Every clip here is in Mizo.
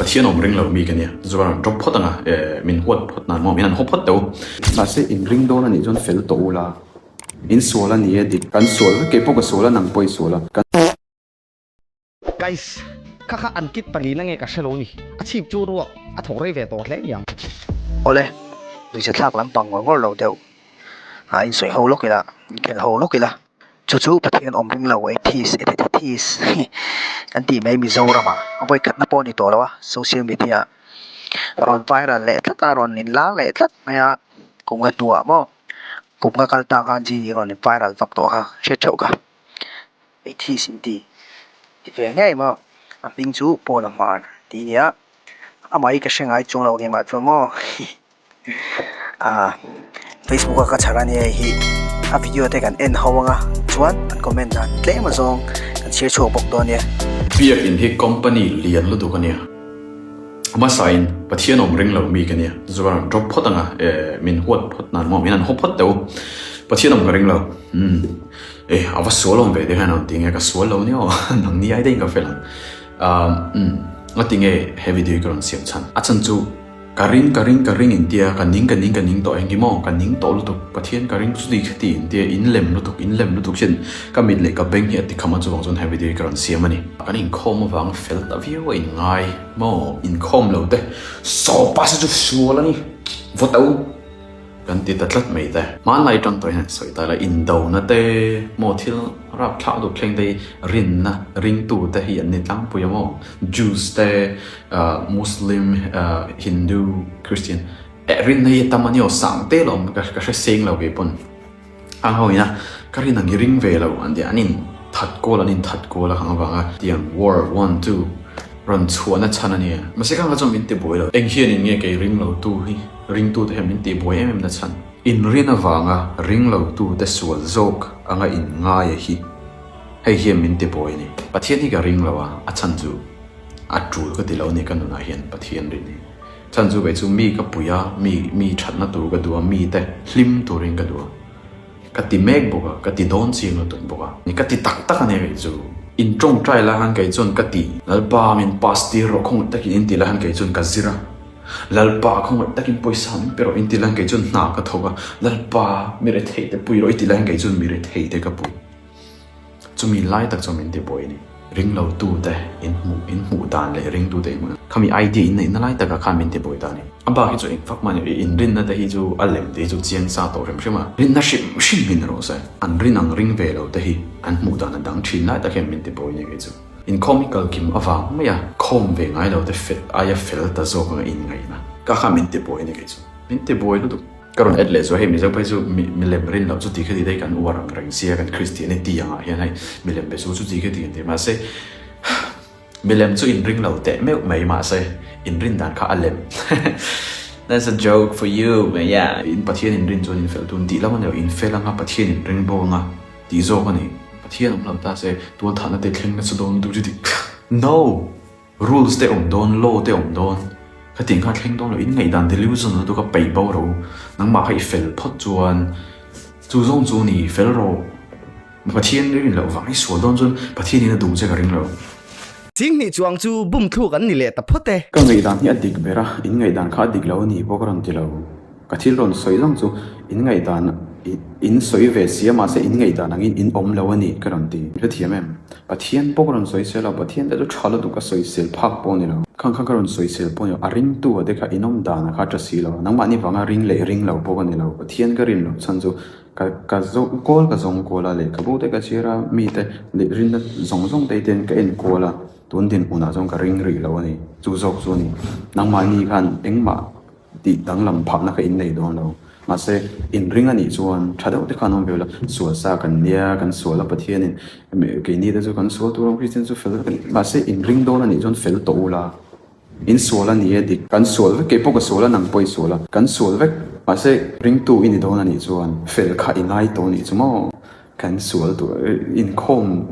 Pathian awm ring lo mi ka nia. Chuan rawn drop phawt anga eh min huat phawt nan maw min han haw phawt teh u. Mahse in ring dawn a nih chuan fel tawh ula. In sual a ni e dik. Kan sual vek keipawh ka sual a nang pawh i sual a. Kan. Guys, kha kha an kit palina nge ka hre lo ni. A chhip chu ruak a thawk rei ve tawh hle niang. Awle, nuihza thlak lampang ngawr ngawr lo deuh a insawi ho lawk ila, inkhelh ho lawk ila. Chu chu Pathian awm ring lo atheist atheist kan tih mai Mizoramah a vawikhatna pawh a ni tawh lo a, social media ah rawn viral leh tlat a, rawn inlar leh tlat mai a, kum nga hnuah maw kum nga kal ta khan chi rawn in viral vak tawh kha hriat theuh kha atheist in ti ti ve ngei maw a hming chu Paul a hmar tih a ni a amah hi ka hre ngai chuang lo engmah chuan maw. Ah Facebook a ka chhar a nia hei hi a video te kan en ho anga chuan an comment dan tlem azawng kan chhiar chhuak bawk dawn nia. Biakin hi company lian lutuk a nia. Hmasa in Pathian awm ring lo mi ka nia. Chuan rawn drop phawt anga eh min huat phawt nan maw min han haw phawt teh u. Pathian awm ka ring lo. Umm eh a va sual awm ve te hian a rawn ti nge ka sual lo nia aw nang ni ai daih in ka fel ang. Umm nga ti nge he video hi ka rawn siam chhan. A chhan chu. Ka ring ka ring ka ring intia, ka ning ka ning ka ning tawh eng emaw, ka ning tawh lutuk, Pathian ka ring chuti khati intia, in lem lutuk, in lem lutuk hian ka mit leh ka beng hi a ti kham a, chuvang chuan he video hi ka rawn siam a ni. Kan inkhawm avanga fel ta viau a inngai maw, inkhawm lo te saw pa se chu sual a ni, vaw teh u kan ti ta tlat mai te. Hmanlai tang tawh hian sawi ta ila, indona te maw thil rapthlak lutuk thleng te hi rinna ringtu te hi an ni tlangpui a maw, Jews te Muslim, Hindu, Christian eh rinna hi a tam a ni aw sang te lo awm ka hre seng lo kei pawn ang ho ina ka rin ang i ring ve lo an ti an in that kual an in that kual a kang avanga tiang war one two rawn chhuahna chhan a nia mahse khang kha chuan min ti buai lo eng hian in nge kei ring lo tu hi ring tu te hian min ti buai em em na chhan in rin avanga ring lo tu te sual zawk anga in ngai a hi hei hian min ti buai a ni Pathian hi ka ring lo a a chhan chu. A tul ka ti lo ni ka nunah hian Pathian rin hi. Chhan chu kei chu mi ka pui a, mi mi thatna tur ka duh a, mi te hlim turin ka duh a. Ka ti mek bawk a, ka ti dawn chiang lutuk bawk a. Ni ka ti tak tak a nia kei chu. In tawngtai lai khan kei chuan ka ti. Lalpa min pass tir rawh khawngaih takin in ti lai khan kei chuan ka zir a. Lalpa khawngaih takin pawisa min pe rawh in ti lai khan kei chuan hna ka thawk a. Lalpa mi rethei te pui rawh i ti lai khan kei chuan mi rethei te ka pui. Chumi lai tak chuan min ti buai a ni. Ringlotute in hmuh in hmuh dan leh ringtute in hmuh dan khami idea in neihna lai takah khan min ti buai ta a ni. A bak hi chu eng fak mah ni inrinna te hi chu a lem te hi chu chiang sa tawh hrim hrim a, rinna hrim hrim hi ni rawh se. An rin ang ring ve lo te hi an hmuh dan a dang thin lai tak hian min ti buai a ni kei chu. Inkhawm hi kal kim avang mai a, khawm ve ngai lo te fel aia fel ta zawk anga inngaihna ka kha min ti buai a ni kei chu. Min ti buai lutuk. Ka rawn add leh chu hei Mizo phei chu milem rin loh chuti khati daih kan uar ang reng sia kan Christianity angah hian hei milem be chu chuti khati kan ti mahse milem chu in ring lo teh meuh mai mahse in rin dan kha a lem that's a joke for you but yeah in Pathian in rin chuan in fel tun tih lam a ni lo in fel anga Pathian in ring bawk anga tih zawk a ni Pathian awm lo ta se tualthahna te thleng nasa dawn lutuk chuti no. Rules te awm dawn, law te awm dawn, khatiang kha thleng dawn lo, in ngaihdan delusion lutuk a peih bo ro, nangmah kha i fel phawt chuan chu zawng chu ni fel rawh, Pathian rin loh vang i sual dawn chuan Pathian in a duh che ka ring lo. Chinghnih chuang chu bum thluk an ni leh ta phawt e. Ka ngaihdan hi a dik ber a, in ngaihdan kha a dik lo a ni pawh ka rawn ti lo. Ka thil rawn sawi zawng chu in ngaihdan in sawi ve si a mahse in ngaihdan angin in awm lo a ni ka rawn ti. I hrethiam em? Pathian pawh ka rawn sawi sel a, Pathian te chu tha lutuk a sawi sel phak pawh a ni lo. Khang kha ka rawn sawi sel pawh a ni lo, a ringtu a te kha in awm dan a kha a tha si lo a, nangmahni vanga ring leh ring lo pawh ka ni lo. Pathian ka rin loh chhan chu ka ka zawng kual ka zawng kual a, lehkhabu te ka chhiar a, mite leh rinna zawng zawng te ten ka en kual a, tun dinhmunah chuan ka ring rih lo a ni. Chu zawk chu a ni. Nangmahni khan engmah. Tih danglam phahna kha in nei dawn lo. Mahse, inring a nih chuan tha deuh te khan awm ve ula, sual sa kan nia, kan sual a Pathianin keini te chu kan sual tur ang Kristian chu fel vek a ni. Mahse, inring dawn a nih chuan fel tawh ula, in sual a ni e dik, kan sual vek, keipawh ka sual a, nang pawh i sual a, kan sual vek. Mahse, ringtu i ni dawn a nih chuan fel kha i ngai tawh a nih chu maw? Kan sual tur, inkhawm.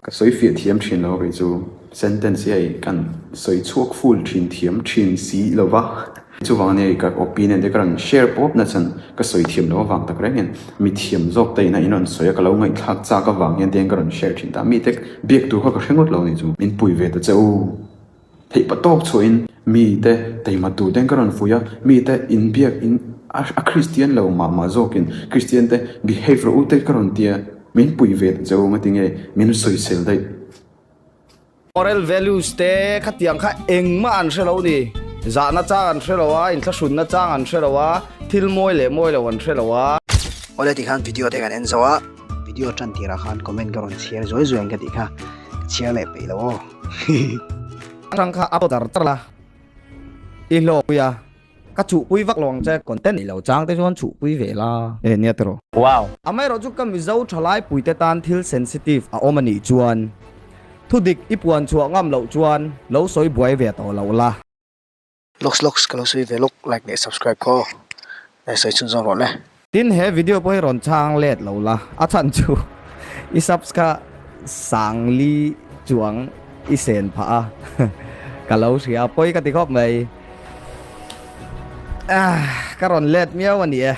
Ka sawi fiah thiam thin lo kei chu sentence hi hei kan sawi chhuak full thin thiam thin si lo va, chuvang ania ka opinion te ka rawn share pawp na chuan ka sawi thiam loh avang tak reng hian mi thiam zawk te ina in rawn sawi a ka lo ngaihthlak chak avang hian te hian ka rawn share thin ta, mite biak tur kha ka hre ngawt lo a ni chu min pui ve ta che u. Theihpatawp chhuahin mite taima turten ka rawn fuih a, mite inbiak in a Kristian lo mah mah zawkin Kristian te behave rawh u te ka rawn tia, min pui ve ta che u nga tinge min sawisel daih. Moral values te khatiang kha engmah an hre lo ni. Zahna chang an hre lo a, inthlahrunna chang an hre lo a, thil mawi leh mawi lo an hre lo a. Awle tikhan video te kan en zo a. Video tan tirah khan comment ka rawn chhiar zuai zuai ang ka tih kha ka chhiar leh peih lo aw. Atang kha a char char la, i hlawkpui a, ka chuhpui vak lo ang che. Content nei lo chang te chuan chuhpui ve la. E nia tiraw. Wow. Amaherawh chu ka Mizo thalai puite tan thil sensitive a awm a nih chuan thudik i puan chhuah ngam loh chuan lo sawi buai ve tawh loh la. Lawks lawks ka lo sawi ve lawk like leh subscribe khaw e sawi chhun zawng rawh le. Tin he video pawh hi rawn chhang let lo la a chhan chu i subs kha sangli chuang i sen phah a ka lo hria pawi ka ti khawp mai ah ka rawn let miau a ni e.